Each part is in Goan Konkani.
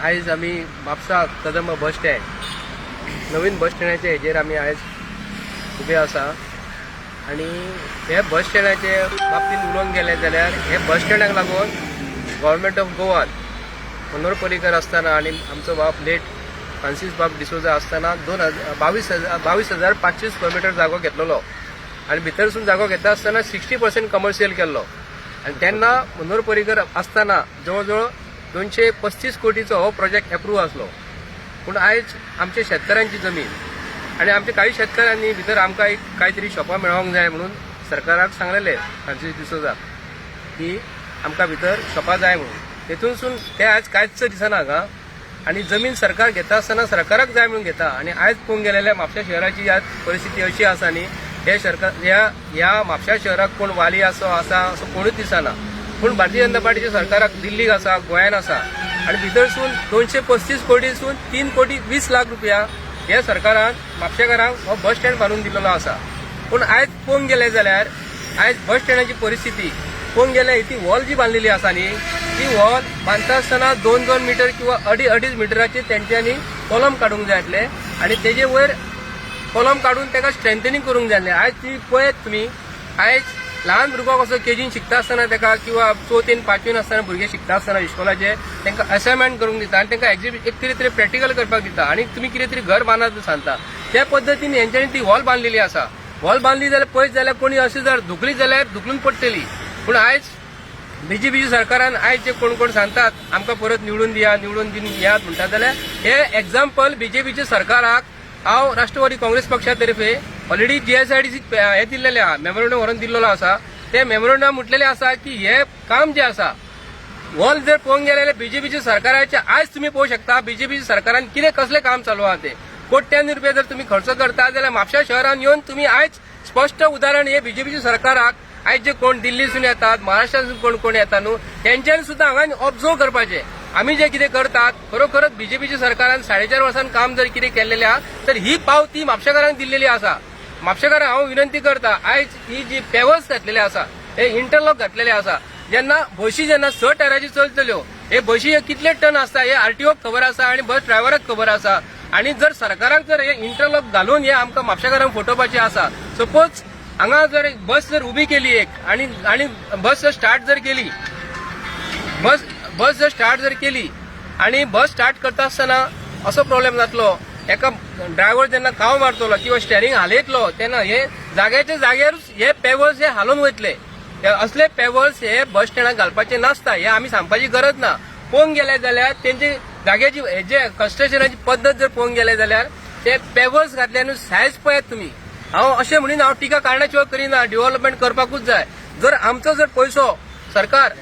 आयज आमी म्हापसा कदंब बस स्टँड, नवीन बस स्टँडाचे हेजेर आमी आयज उबे आसा. आनी हे बस स्टँडाचे बाबतींत उलोवंक गेले जाल्यार हे बस स्टँडाक लागून गव्हर्मेंट ऑफ गोवान मनोहर पर्रीकर आसतना आनी आमचो बाब लेट फ्रांसीस बाब डिसोजा आसतना 2000 22 हजार 22,500 स्क्वेअर मिटर जागो घेतलेलो आनी भितरसून जागो घेता आसतना 60% कमर्शियल केल्लो. आनी तेन्ना मनोहर पर्रीकर आसतना जवळ जवळ 235 कोटीचो हो प्रोजेक्ट एप्रूव आसलो. पूण आयज आमच्या शेतकारांची जमीन आनी आमच्या काही शेतकारांनी भितर आमकां एक कांय तरी शॉपां मेळोंक जाय म्हणून सरकाराक सांगलेले, फ्रांसीस डिसोजा, की आमकां भितर शॉपां जाय म्हणून. तेतूनसून ते आयज कांयच दिसना हांगा. आनी जमीन सरकार घेता आसतना सरकाराक जाय म्हणून घेता. आनी आयज पळोवंक गेले, म्हापशा शहराची आज परिस्थिती अशी आसा न्ही, हे सरकार ह्या ह्या म्हापशा शहराक कोण वाली असो आसा असो कोणूच दिसना. पूण भारतीय जनता पार्टीच्या सरकाराक दिल्लीक आसा, गोंयान आसा. आनी भितरसून 235 कोटीसून 3 कोटी 20 लाख रुपया हे सरकारान म्हापशेकारांक हो बस स्टँड बांदून दिलेलो आसा. पूण आयज पळोवंक गेले जाल्यार आयज बस स्टँडाची परिस्थिती पळोवंक गेल्यार ती वॉल जी बांदलेली आसा न्ही, ती वॉल बांदता आसतना दोन दोन मिटर किंवा अडी अडीच मिटराचे तेंच्यांनी कॉलम काडूंक जाय आसले आनी तेजे वयर कॉलम काडून ताका स्ट्रेंथनिंग करूंक जाय आसलें. आयज ती पळयत तुमी, आयज ल्हान भुरगो कसो केजीन शिकता आसतना ताका किंवा चवथीन पांचवीन आसतना भुरगे शिकता आसतना इस्कोलाचे तांकां असायनमेंट करूंक दिता आनी तांकां एक्झिबीट एक कितें तरी प्रॅक्टिकल करपाक दिता आनी तुमी कितें तरी घर बांदात म्हूण सांगता. त्या पद्दतीन हेंच्यांनी ती हॉल बांदलेली आसा. हॉल बांदली जाल्यार पळयत जाल्यार कोणी अशें जर धुकली जाल्यार धुकलून पडटली. पूण आयज बीजेपीच्या सरकारान आयज जे कोण कोण सांगतात आमकां परत निवडून दिया, निवडून दियात म्हणटा जाल्यार हे एग्जाम्पल बीजेपीच्या सरकाराक हांव राष्ट्रवादी काँग्रेस पक्षा तर्फे ऑलरेडी जीएसआयडीसी हे दिल्लेले आहा, मेमोरंडम व्हरून दिल्लेलो आसा. ते मेमोरंडम म्हटलेले आसा की हे काम जे आसा, वॉल जर पळोवंक गेले जाल्यार बीजेपीच्या सरकाराचे आयज तुमी पळोवंक शकता, बीजेपीच्या सरकारान कितें कसलें काम चालू आहा ते. कोट्यांनी रुपया जर तुमी खर्च करता जाल्यार म्हापशा शहरान येवन तुमी आयज स्पश्ट उदाहरण हे बीजेपीच्या सरकाराक आयज जे कोण दिल्लीसून येतात, महाराष्ट्रातून कोण कोण येता न्हू, तेंच्यांनी सुद्दां हांगा ऑब्झर्व करपाचें आमी जे कितें करतात. खरोखरच बीजेपीच्या सरकारान 4.5 वर्सां काम जर कितें केल्लेलें आहा तर ही पावती म्हापशेकारांक दिल्लेली आसा. म्हापशेकारांक हांव विनंती करता, आयज ही जी पेवर्स घातलेले आसा, हे इंटरलॉक घातलेले आसा, जेन्ना बशी जेन्ना स टायराची चलतल्यो, हे बशी हे कितले टन आसता हे आरटीओक खबर आसा आनी बस ड्रायव्हराक खबर आसा. आनी जर सरकाराक जर हे इंटरलॉक घालून हे आमकां म्हापशेकारांक फटोवपाचे आसा, सपोज हांगा जर एक बस जर उबी केली एक आनी आनी बस जर स्टार्ट जर केली, बस बस जर स्टार्ट जर केली आनी बस स्टार्ट करता आसतना असो प्रॉब्लेम जातलो, एका ड्रायव्हर जेन्ना काव मारतलो किंवा स्टेरिंग हालयतलो तेन्ना हे जाग्याच्या जाग्यारूच हे पेवर्स हे हालोवन वयतले. हे असले पेवर्स हे बस स्टँडाक घालपाचे नासता हे आमी सांगपाची गरज ना. पळोवंक गेले जाल्यार तेंचे जाग्याची जे कन्स्ट्रक्शनाची पद्दत जर पळोवंक गेले जाल्यार ते पेवर्स घातले न्हू, सायज पळयात तुमी. हांव अशें म्हणीन, हांव टिका काडण्या शिवाय करिना. डेव्हलपमेंट करपाकूच जाय. जर आमचो जर पयसो सरकार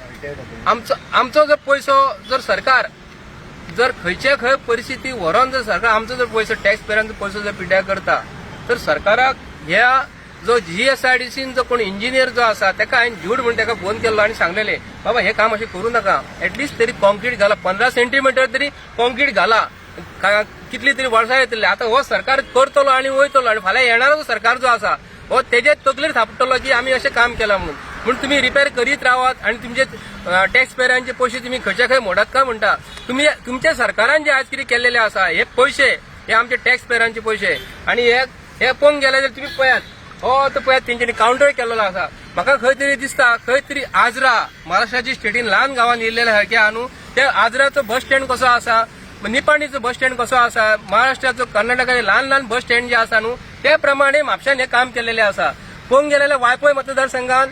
आमचो आमचो जर पयसो जर सरकार जर खंयचे खंय परिस्थिती व्हरोन जर सरकार आमचो जर पयसो, टॅक्स पेयरांचो पयसो जर पिड्ड्यार करता तर सरकाराक ह्या जो जीएसआयडीसीन जो कोण इंजिनियर जो आसा ताका हांवें ज्यूड म्हणून ताका फोन केल्लो आनी सांगलेले, बाबा, हे काम अशें करूं नाका, एटलिस्ट तरी कॉन्क्रीट घाला, 15 सेंटीमिटर तरी कॉन्क्रीट घाला. कितली तरी वर्सां येतली. आतां हो सरकार करतलो आनी वयतलो आनी फाल्यां येणारो जो सरकार जो आसा हो तेजे तकलेर थापटलो की आमी अशें काम केलां म्हणून. पूण तुमी रिपेर करीत रावात आनी तुमचे टॅक्स पेयरांचे पयशे तुमी खंयच्या खंय मोडात काय म्हणटा. तुमी तुमच्या सरकारान जे आज कितें केल्लेले आसा, हे पयशे हे आमचे टॅक्स पेयरांचे पयशे. आनी हे हे पळोवंक गेले जाल्यार तुमी पळयात, हो तो पळयात, तेंच्यांनी कावंटर केल्लो आसा. म्हाका खंय तरी दिसता, खंय तरी आजरा महाराष्ट्राची स्टेटीन ल्हान गांवान येयल्लेले सारके आहा न्हू, ते आजराचो बस स्टँड कसो आसा, निपाणीचो बस स्टँड कसो आसा, महाराष्ट्राचो कर्नाटकाचे ल्हान ल्हान बस स्टँड जे आसा न्हू, ते प्रमाणे म्हापशान हे काम केल्लेले आसा. पळोवंक गेल्यार वाळपय मतदारसंघात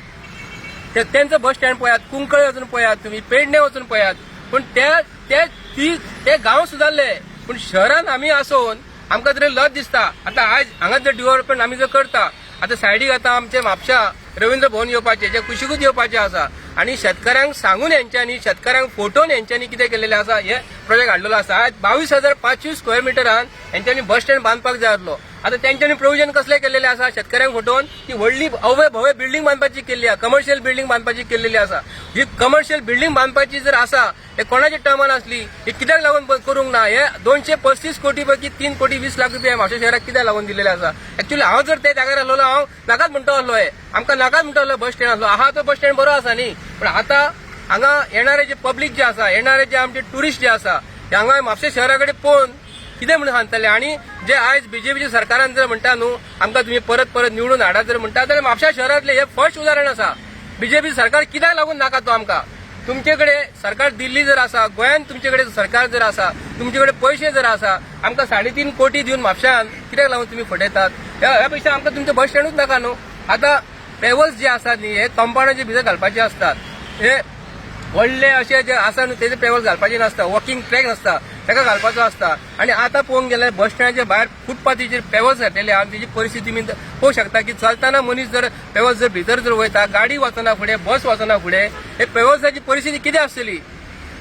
तेंचो बस स्टँड पळयात, कुंकळे वचून पळयात, तुमी पेडणे वचून पळयात. पूण ते ते ती ते गांव सुदारले, पूण शहरान आमी आसून आमकां तरी लज दिसता. आतां आयज हांगा जर डेव्हलपमेंट आमी जर करता, आतां सायडीक आतां आमचे म्हापशा रवींद्र भवन येवपाचे, जे कुशीकूच येवपाचे आसा आनी शेतकाऱ्यांक सांगून हेंच्यांनी, शेतकाऱ्यांक फोटोन हेंच्यांनी कितें केलेलें आसा, हे प्रोजेक्ट हाडलेलो आसा. आयज 22,500 स्क्वेअर मिटरान हेंच्यांनी बस स्टँड बांदपाक जाय आसलो. आतां तेंच्यांनी प्रोविजन कसलें केल्लेलें आसा शेतकऱ्यांक फटोवन की व्हडली अव्य भव्य बिल्डिंग बांदपाची केल्ली आसा, कमर्शियल बिल्डिंग बांदपाची केल्लेली आसा. ही कमर्शियल बिल्डिंग बांदपाची जर आसा, हे कोणाच्या टर्मान आसली, हे कित्याक लागून करूंक ना? हे 235 कोटी पैकी 3 कोटी 20 लाख रुपया म्हापशे शहराक कित्याक लागून दिलेले आसा? एक्चुअली हांव जर ते जाग्यार आसलेलो, हांव नाकाच म्हणटा आसलो. हे आमकां नाकाच म्हणटा आसलो. बस स्टँड आसलो आहा तो बस स्टँड बरो आसा न्ही, पण आतां हांगा येणारे जे पब्लीक जे आसा, येणारे जे आमचे टुरिस्ट जे आसा, हे हांगा म्हापशे शहरा कडेन पळोवन कितें म्हणून सांगतले? आणि जे आयज बीजेपीच्या सरकारान जर म्हणटा न्हू, आमकां तुमी परत परत निवडून हाडा जर म्हणटा, जाल्यार म्हापशा शहरांतले हे फर्स्ट उदाहरण आसा. बीजेपी सरकार कित्याक लागून नाका तो आमकां? तुमचे कडेन सरकार दिल्ली जर आसा, गोंयांत तुमचे कडेन सरकार जर आसा, तुमचे कडेन पयशे जर आसा, आमकां 3.5 कोटी दिवन म्हापश्यान कित्याक लागून तुमी फटयतात? ह्या पेक्षा आमकां तुमचें बस स्टँडूच नाका न्हू. आतां पेवर्स जे आसात न्ही, हे कंपाउंडाचे भितर घालपाचे आसतात. हे व्हडले अशे जे आसा न्हू, तेजे पेवर्स घालपाचे नासता. वॉकिंग ट्रॅक आसता, ताका घालपाचो आसता. आनी आतां पळोवंक गेल्यार बस स्टँडाच्या भायर फुटपाथीचेर पेवर्स घातलेले आहा. तेजी परिस्थिती तुमी पळोवंक शकता की चलतना मनीस जर पेवर्स जर भितर जर वयता, गाडी वचना फुडें, बस वचना फुडें, हे पेवर्साची परिस्थिती कितें आसतली?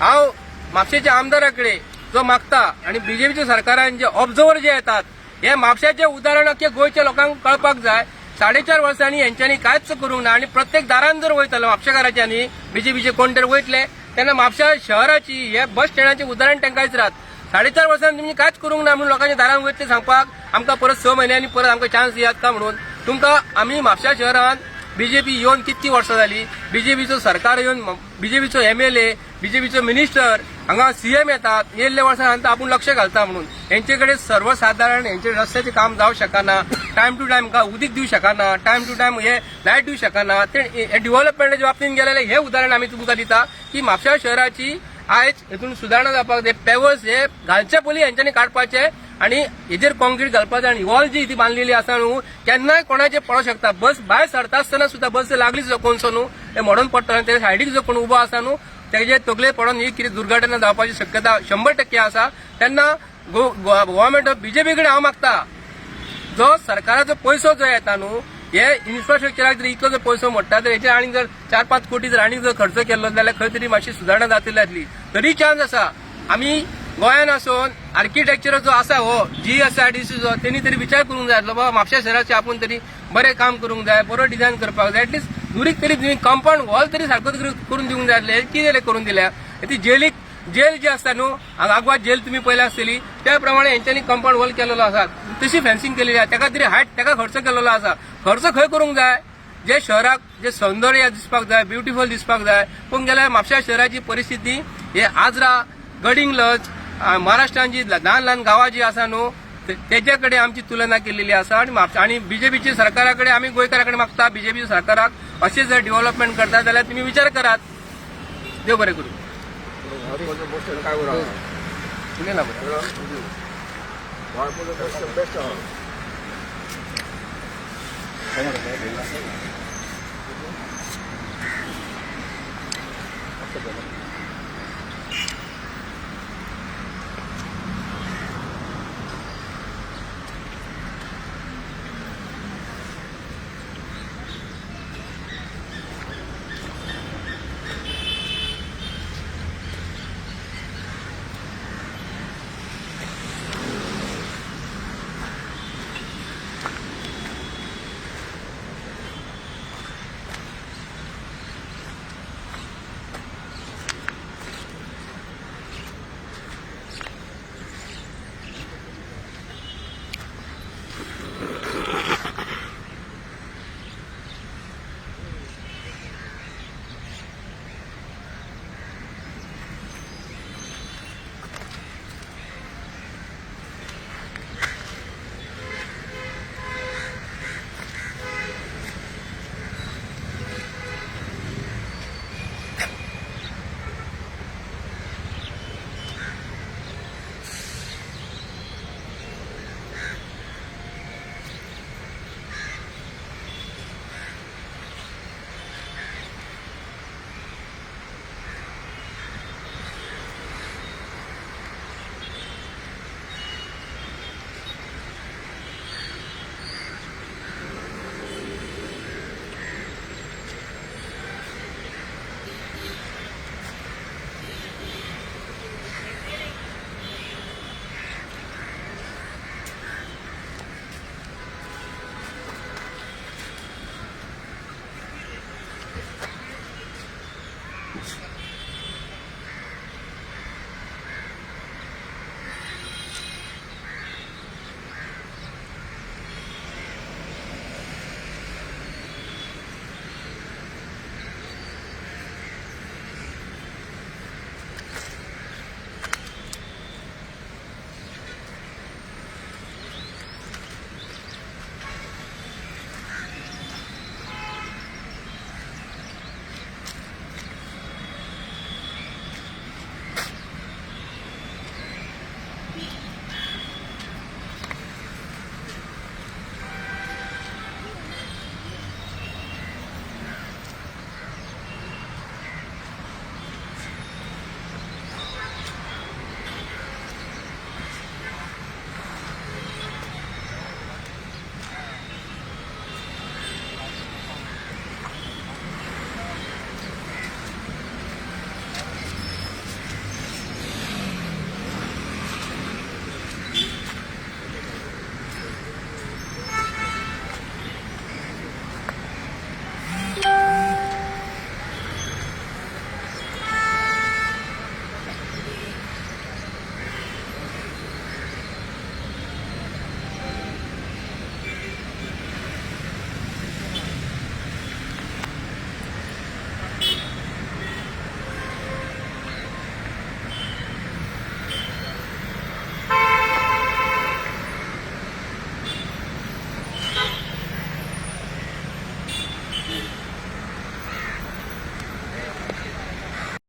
हांव म्हापशेच्या आमदारा कडेन जो मागता आनी बीजेपीच्या सरकारान जे ऑब्जर्वर जे येतात, हे म्हापशाचे उदाहरण अख्खे गोंयच्या लोकांक कळपाक जाय. 4.5 वर्सांनी हेंच्यांनी कांयच करूंक ना. आनी प्रत्येक दारान जर वयतलो म्हापशेकाराच्यांनी, बीजेपीचे कोण तर वयतले तेन्ना म्हापशा शहराची हे बस स्टँडाचें उदाहरण तांकां विचारात. 4.5 वर्सांनी तुमी कांयच करूंक ना म्हणून लोकांच्या दारान वयतले सांगपाक, आमकां परत 6 म्हयन्यांनी परत आमकां चान्स दियात का म्हणून. तुमकां आमी म्हापशा शहरान बीजेपी येवन कितकी वर्सां जाली? बीजेपीचो सरकार येवन, बीजेपीचो एमएलए, बीजेपीचो मिनिस्टर, हांगा सीएम येतात. येयल्ले वर्सा सांगता आपूण लक्ष घालता म्हणून. हेंचे कडेन सर्वसाधारण हेंचे रस्त्याचें काम जावंक शकना. टायम टू टायम उदीक दिवंक शकना, टायम टू टायम हे लायट दिवंक शकना. ते डिव्हलपमेंटाच्या बाबतींत गेलेले हे उदाहरण आमी तुमकां दिता की म्हापशा शहराची आयज हेतून सुदारणा जावपाक जाय. पेवर्स हे घालचे पयलीं हेंच्यांनी काडपाचे आनी हेजेर कॉन्क्रीट घालपाचे. आनी वॉल जी ती बांदलेली आसा न्हू, केन्नाय कोणाचे पडोंक शकता. बस भायर सरता आसतना सुद्दां बस लागली सुद्दां कोनसो न्हू, ते मोडून पडटलो आनी तेच्या सायडीक जो कोण उबो आसा न्हू, तेजे तकलेर पडोन ही कितें दुर्घटना जावपाची शक्यता 100% आसा. तेन्ना गव्हर्मेंट ऑफ बीजेपी कडेन हांव मागता, जो सरकाराचो पयसो जो येता न्हू, हे इन्फ्रास्ट्रक्चराक जर इतलो जर पयसो मोडटा, तर हेचेर आनीक जर 4-5 कोटी जर आनीक जर खर्च केल्लो जाल्यार खंय तरी मातशी सुदारणा जातली जातली तरी चान्स आसा. आमी गोंयान आसून आर्किटेक्चर जो आसा, हो G S I D C जो, तेणी तरी विचार करूंक जाय बाबा, म्हापशा शहराचे आपूण तरी बरें काम करूंक जाय, बरो डिझायन करपाक जाय. एटलिस्ट दुरीक तरी तुमी कंपाउंड वॉल तरी सारको करून दिवंक जाय आसलें. कितें करून दिल्या? ती जेलीक जेल जी आसता न्हू, हांगा आगवाद जेल तुमी पळयल्या आसतली, त्या प्रमाणे हेंच्यांनी कंपाउंड वॉल केलेलो आसा, तशी फेन्सिंग केलेली आसा. ताका तरी हायट, ताका खर्च केलेलो आसा. खर्च खंय करूंक जाय? जे शहराक जे सौंदर्य दिसपाक जाय, ब्युटिफूल दिसपाक जाय. पूण गेल्यार म्हापशा शहराची परिस्थिती हे आजरा, गडिंगलज, महाराष्ट्रान जी ल्हान ल्हान गांवां जी आसा न्हू, तेजे कडेन आमची तुलना केलेली आसा. आनी म्हापशा आनी बीजेपीच्या सरकारा कडेन आमी गोंयकारा कडेन मागता, बीजेपी सरकाराक अशें जर डेव्हलपमेंट करता जाल्यार तुमी विचार करात. देव बरें करूं. काय करूं? उलय ना बरें. बेस्ट आहा. आसा.